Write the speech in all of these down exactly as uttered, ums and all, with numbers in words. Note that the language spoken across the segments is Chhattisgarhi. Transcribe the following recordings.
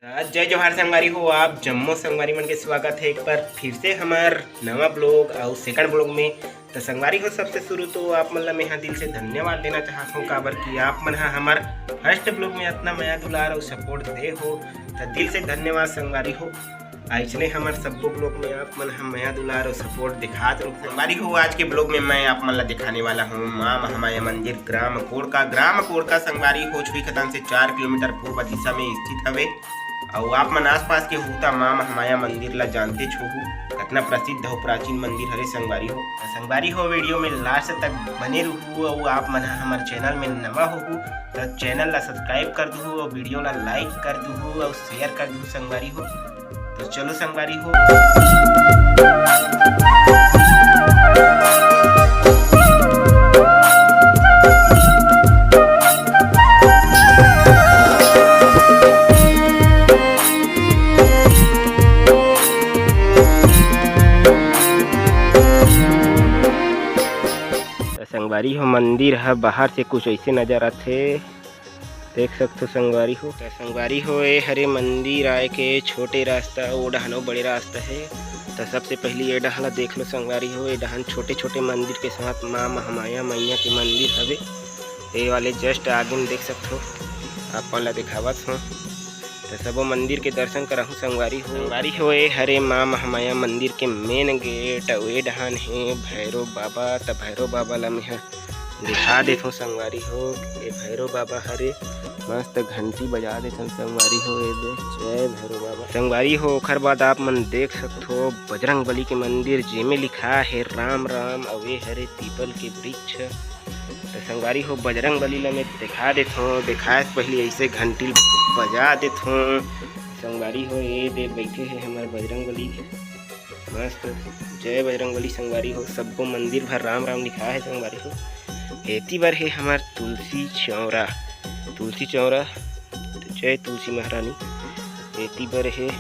आज जय जोहार संगवारी हो, आप जम्मो संगवारी मन के स्वागत है एक बार फिर से हमर नवा ब्लॉग और सेकंड ब्लॉग में। तो संगवारी हो, सबसे शुरू तो आप मन ला मैं यहाँ दिल से धन्यवाद देना चाहत हूँ, काबर कि आप मन हा हमर फर्स्ट ब्लॉग में इतना मया दुलार और सपोर्ट दे हो, तो दिल से धन्यवाद संगवारी हो। अइसने हमर सब्बो ब्लॉग में आप मन ह मया दुलार और सपोर्ट दिखात रहो संगवारी हो। आज के ब्लॉग में मैं आप मन ला दिखाने वाला हूँ माँ महामाया मंदिर ग्राम कोड़का। ग्राम कोड़का संगवारी हो छुई खदान से चार किलोमीटर पूर्व दिशा में स्थित हवे। अउ आप मन आसपास के हो त माँ महामाया मंदिर ला जानते होहू, कतना प्रसिद्ध अउ प्राचीन मंदिर हरे संगवारी हो। त संगवारी हो, वीडियो में लास्ट तक बने रहू अउ आप मन ह हमर चैनल में नवा होहू त चैनल ला सब्सक्राइब कर दूहू अउ वीडियो ला लाइक कर दूहू अउ शेयर कर दूहू संगवारी हो। तो चलो संगवारी हो। त संगवारी हो, मंदिर ह बाहर से कुछ ऐसे नजर आथे, देख सकथो संगवारी हो। त संगवारी हो, ए हरे मंदिर आए के छोटे रास्ता, ओ डहनो बड़े रास्ता हे। त सबसे पहली ए डहन ला देख लो संगवारी हो, ए डहन छोटे छोटे मंदिर के साथ माँ महामाया मैया के मंदिर हवे। ए वाले जस्ट आगे में देख सकथो, आप मन ला दिखावत हो। त सबो मंदिर के दर्शन कराहू संगवारी हो। संगवारी हो, ए हरे माँ महामाया मंदिर के मेन गेट, अउ ए डहन हे भैरव बाबा। त भैरव बाबा ला मेहा दिखा देथों संगवारी हो, ए भैरव बाबा हरे, मस्त घंटी बजा देथन संगवारी हो। ए दे, जय भैरव बाबा। संगवारी हो, ओखर बाद आप मन देख सकथो बजरंग बली के मंदिर, जेमे लिखा हे राम राम, अउ ए हरे पीपल के वृक्ष। त संगवारी हो, बजरंग बली ला मैं दिखा देथों, दिखाए से पहले ऐसे घंटी बजा देथों। संगवारी हो, ए दे बैठे हे हमर बजरंग बली। मस्त। जय बजरंग बली संगवारी हो, सब्बो मंदिर भर राम राम लिखा हे संगवारी हो। एती बर हे हमर तुलसी चौरा, तुलसी चौरा, जय तुलसी महारानी। एती बर हे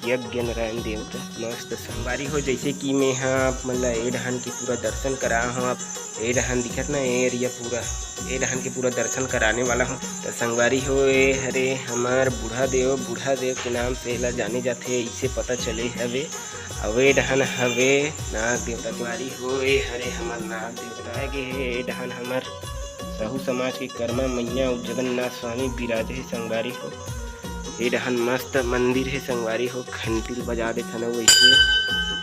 यज्ञ नारायण देवता। मस्त संगवारी हो, जैसे कि मैं हा आप मन ला ए डहन के पूरा दर्शन करा हूँ। आप ए डहन दिखत ना, ए एरिया पूरा, ए डहन के पूरा दर्शन कराने वाला हूँ। त संगवारी हो, ए हरे हमर बूढ़ा देव, बूढ़ा देव के नाम से एला जाने जाथे, इसे पता चले हवे। अउ ए डहन हवे नाग देवता। संगवारी हो, ए हरे हमर नाग देवता आगे हे। ए डहन हमर सहू समाज के कर्मा मैया अउ जगन्नाथ स्वामी विराजे हे संगवारी हो। ए डहन मस्त मंदिर हे संगवारी हो, घंटी ल बजा देथन अउ वैसे।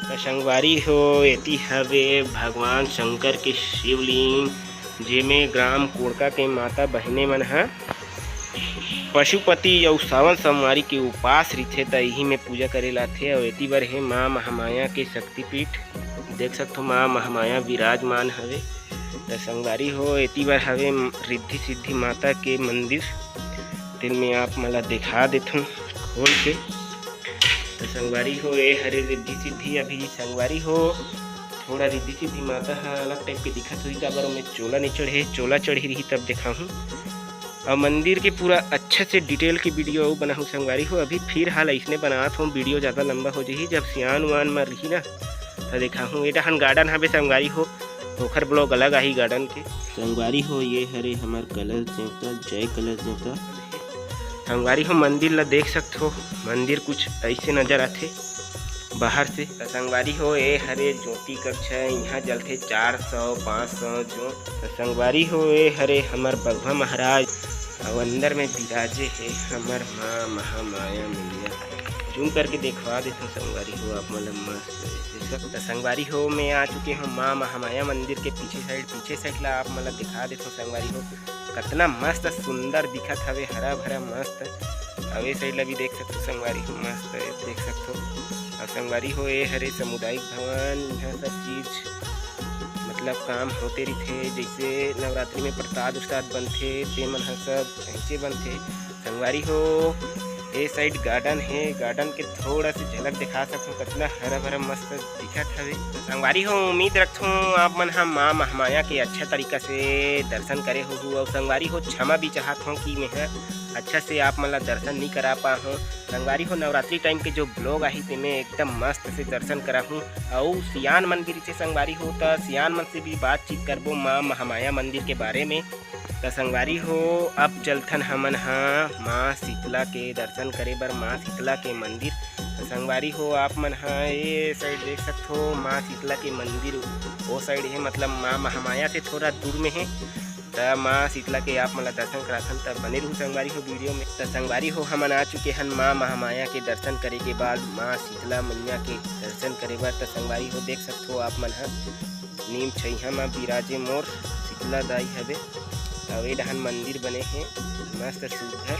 त संगवारी हो, एती हवे भगवान शंकर के शिवलिंग, जेमे ग्राम कोड़का के माता बहिने मन ह पशुपति अउ सावन सोमवारी के उपास रिथे, त इही में पूजा करे लाथे। अउ एती बर हे माँ महामाया के शक्तिपीठ, देख सकथो माँ महामाया विराजमान हवे। त संगवारी हो, एती बर हवे रिद्धि सिद्धि माता के मंदिर, तेन में आप मन ला दिखा देथों खोल के। त संगवारी हो, ए हरे रिद्धि सिद्धि। अभी संगवारी हो, थोड़ा रिद्धि सिद्धि माता ह अलग टाइप के दिखत होही, काबर ओमे चोला नइ चढ़े, चोला चढ़ी रही तब दिखाहूँ। अउ मंदिर के पूरा अच्छा से डिटेल के वीडियो अउ बनाहूँ संगवारी हो। अभी फिलहाल अइसने बनात हूँ, वीडियो ज़्यादा लंबा हो जाही, जब सियान उआन म रही ना त दिखाहूँ। ए डहन गार्डन हवे संगवारी हो, ओखर ब्लॉग अलग आही गार्डन के। संगवारी हो, ये हरे हमर कलश देवता, जय कलश देवता। संगवारी हो, मंदिर ला देख सकथो, मंदिर कुछ ऐसे नजर आथे बाहर से। त संगवारी हो, ए हरे ज्योति कक्ष है, इहाँ जलथे चार सौ पाँच सौ जोत। त संगवारी हो, ए हरे हमर बघवा महाराज, अउ अंदर में विराजे हे हमर माँ महामाया मैया। जूम करके देखवा देथों संगवारी हो आप मन ला मस्त। त संगवारी हो, मैं आ चुके हूँ माँ महामाया मंदिर के पीछे साइड। पीछे साइड ला आप मन ला दिखा देथों संगवारी हो, कतना मस्त सुंदर दिखत हवे, हरा भरा मस्त। अउ ए साइड ला भी देख सकथो संगवारी हो, मस्त देख सकथो। अउ संगवारी हो, ए हरे सामुदायिक भवन, इहाँ सब चीज मतलब काम होते रहिथे, जैसे नवरात्रि में प्रसाद उरसाद बनथे, ते मन ह सब ऐसे बनथे। संगवारी हो, ए साइड गार्डन हे, गार्डन के थोड़ा से झलक दिखा सकथों, कतना हरा भरा मस्त दिखत हवे। तो संगवारी हो, उम्मीद रखथों आप मन ह माँ महामाया के अच्छा तरीका से दर्शन करे होहू। अउ संगवारी हो, क्षमा भी चाहत हों कि मैं ह अच्छा से आप मन ला दर्शन नहीं करा पा हों। संगवारी हो, नवरात्रि टाइम के जो ब्लॉग आही, तेमे एकदम मस्त से दर्शन कराहूँ। अउ सियान मन भी रहिथे संगवारी हो, त सियान मन से भी बातचीत करबो माँ महामाया मंदिर के बारे में। त संगवारी हो, अब चलथन हमन ह माँ शीतला के दर्शन करे बर, माँ शीतला के मंदिर। त संगवारी हो, आप मन ह ए साइड देख सकथो, माँ शीतला के मंदिर ओ साइड हे, मतलब माँ महामाया से थोड़ा दूर में हे। त माँ शीतला के आप मन ला दर्शन कराथन, त बने रहू संगवारी हो वीडियो में। त संगवारी हो, हमन आ चुके हन माँ महामाया के दर्शन करे के बाद माँ शीतला मैया के दर्शन करे बर। त संगवारी हो, देख सकथो आप मन ह, नीम छइहा म बिराजे मोर शीतला दाई हवे। अउ ए डहन मंदिर बने हे मस्त सुघर,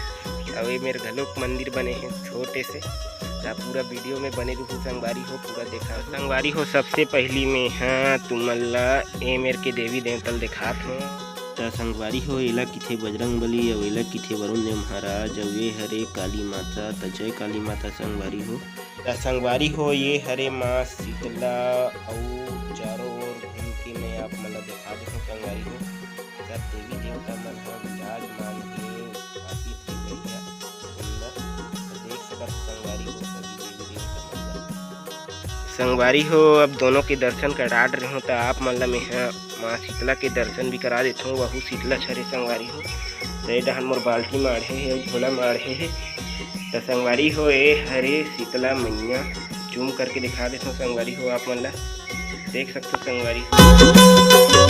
अउ ए मेर घलोक मंदिर बने हे छोटे से। त पूरा वीडियो में बने रहू संगवारी हो, पूरा देखा संगवारी हो। सबसे पहली में ह तुमन ला ए मेर के देवी देवता ल देखात हूँ। त संगवारी हो, एला किथे बजरंग बली, अउ एला किथे वरुण देव महाराज, अउ ए हरे काली माता। त जय काली माता संगवारी हो। त संगवारी हो, ये हरे माँ शीतला, अउ चारों ओर घूम के मैं आप मन ला दिखा देहूँ संगवारी हो। सब देवी देवता मन ह विराजमान हे, स्थापित हे बढ़िया सुंदर। त देख सकत हो संगवारी हो, सभी देवी देवता मन ला। संगवारी हो, अब दोनों के दर्शन करा डरे हूँ, त आप मन ला मैं ह माँ शीतला के दर्शन भी करा देथों। वहू शीतला छरे संगवारी हो, त ए डहन मोर बाल्टी माढ़े हे, झोला माढ़े हे। त संगवारी हो, ए हरे शीतला मैया, जूम करके दिखा देथों संगवारी हो, आप मन ला देख सकथो संगवारी हो।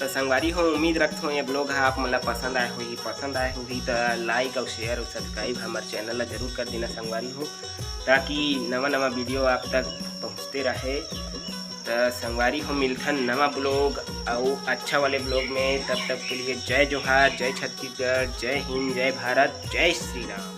त संगवारी हो, उम्मीद रखथों ये ब्लॉग ह आप मन ला पसंद आए होही। पसंद आए होही त लाइक अउ शेयर अउ सब्सक्राइब हमर चैनल ला जरूर कर देना संगवारी हो, ताकि नवा नवा वीडियो आप तक पहुँचते रहे। त संगवारी हो, मिलथन नवा ब्लॉग अउ अच्छा वाले ब्लॉग में। तब तक के लिए जय जोहार, जय छत्तीसगढ़, जय हिंद, जय भारत, जय श्री राम।